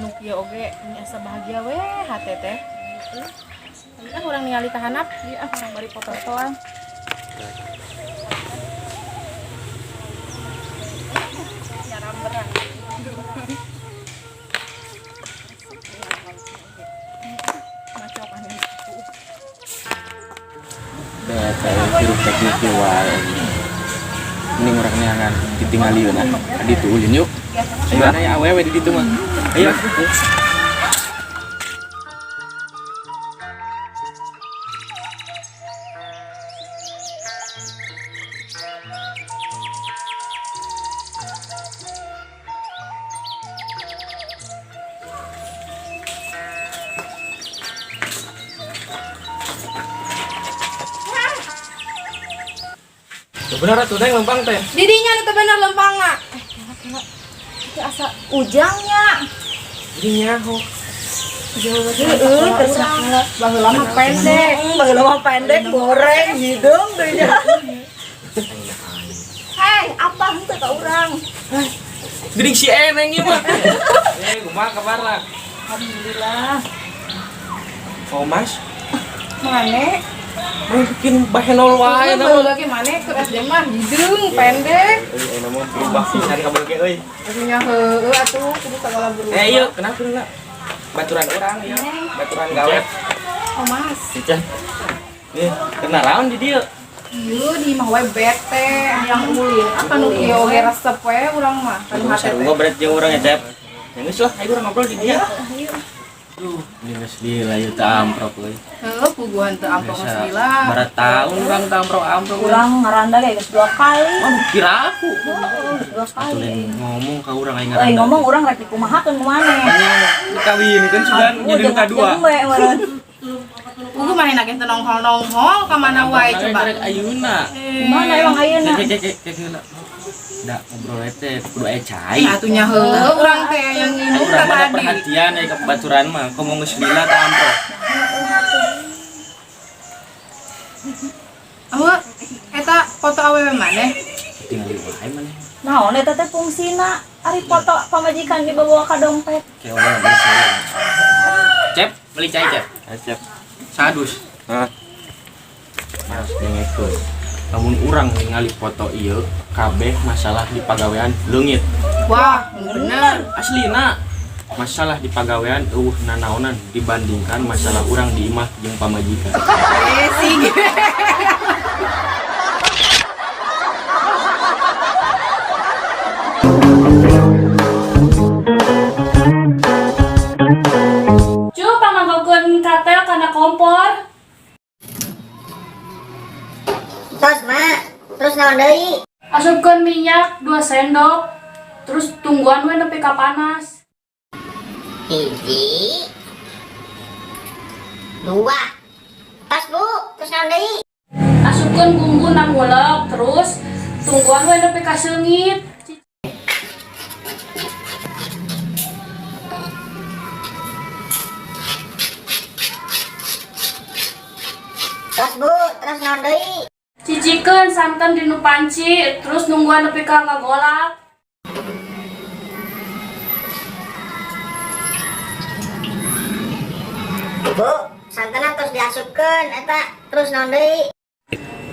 Nu kieu oge ini asa bahagia we hate teh. Tapi kan urang ningali ka handap, ieu ah urang bari foto-fotoan. Nyaramberan. Macokan. Bete hirup teknik wae. Mending urang neangan ditinggalieun ah. Ka ditu ulin yuk. Ayo aya awewe di ditu mah. Ayo. Bener atuh Neng lempang teh. Didinya nu teu bener lempangna. Eh, kela kela. Itu asa ujangnya. Jadi nyaho. Heeh, terus baheula mah pendek. Baheula mah pendek, goreng, hidung deui nya. Hei, apa henteu ka urang? Geuning si Eneng ieu mah. Eh, kumaha kabarna? Alhamdulillah. Oh, Mas, Mane? mau bikin bahenol wae na mah. Baheula ge mane keur SD mah hideung pendek. Euy, ayeuna mah berubah pisan kabeh ge euy. Atuh heueuh atuh kudu sagala berubah. Eh, ieu kenapa heula? Baturan urang ya, baturan gawe. Oh, Mas. Cica. Eh, kena raon di dieu. Ieu di mah we bete yang ulin. Apa nu kieu oge resep we urang mah kanu hate Sarua teh. berat jeung urang ya, Cep. Ya geus lah, ayo urang ngobrol di dieu. Duh, ini geus lila ieu teh amprok euy. Heueuh, puguhan teu amprok geus lila. Barat tahun urang teh amprok-amprok. Urang ngaranda ge geus 2 kali. Aduh, kira aku. Heeh, 2 Atuh kali. lain ngomong ka urang aing Euy ngaranda. ngomong urang rek dikumahakeun ku maneh. Dikawinkeun sugan jadi nu kadua. Jembe meureun. Puguh manehna ge teu nongol-nongol ka mana wae coba. Rek ayeuna. Mana emang ayeuna? Cek cek cek heula. Da ngobrol teh kudu aya cai. Nah, atuh nya heueuh urang teh yang nginum Urang mah ada tadi. Perhatian ya ke baturan mah, komo geus lila teh amprok. Eueuh, eta foto awewe maneh. Tinggal wae maneh. Naon eta teh fungsina? Ari foto pamajikan dibawa ka dompet. Kayak orang beli cai. Cep, beli cai, Cep. Cep. Sadus. Hah? Mas dengekeun. Lamun urang ningali foto ieu, kabeh masalah di pagawean leungit. Wah, bener. Aslina masalah di pagawean eueuh nanaonan dibandingkan masalah urang di imah jeung pamajikan. Eh, sih. Cu, panganggokeun katel kana kompor. Tos, Mak. Terus naon deui? Asupkeun minyak 2 sendok. Terus tungguan we nepi ka panas. Hiji. Dua. Tos, Bu. Terus naon deui? Asupkeun bumbu ngulek, terus tungguan we nepi ka seungit. Tos, Bu. Terus naon deui? Cicikeun santan dinu panci, terus nungguan nepi ka ngagolak. Bu, santanna terus diasupkeun eta terus naon deui?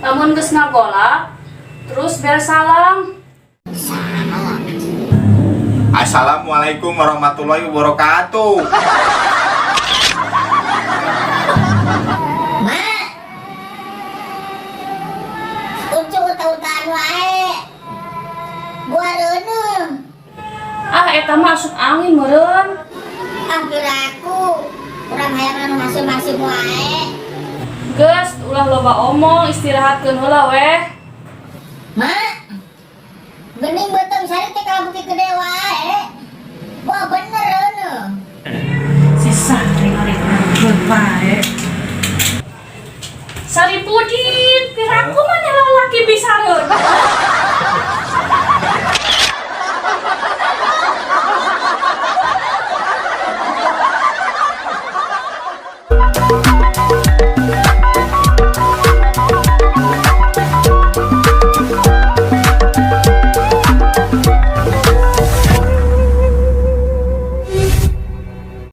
Lamun geus ngagolak, terus bere salam. Assalamualaikum warahmatullahi wabarakatuh. Mak. Ucuk uta-utaan wae. Buah reuneuh. Ah, eta mah asup angin meureun. Ah, piraku. Urang hayang anu haseum-haseum wae. Geus, ulah loba omong, istirahatkeun heula weh. Mak. Gening beuteung sari teh kalau beuki gede wae. Wah, bener reuneuh. Si Sari ngarit wae. Saripudin, piraku mana lalaki bisa reuneuh.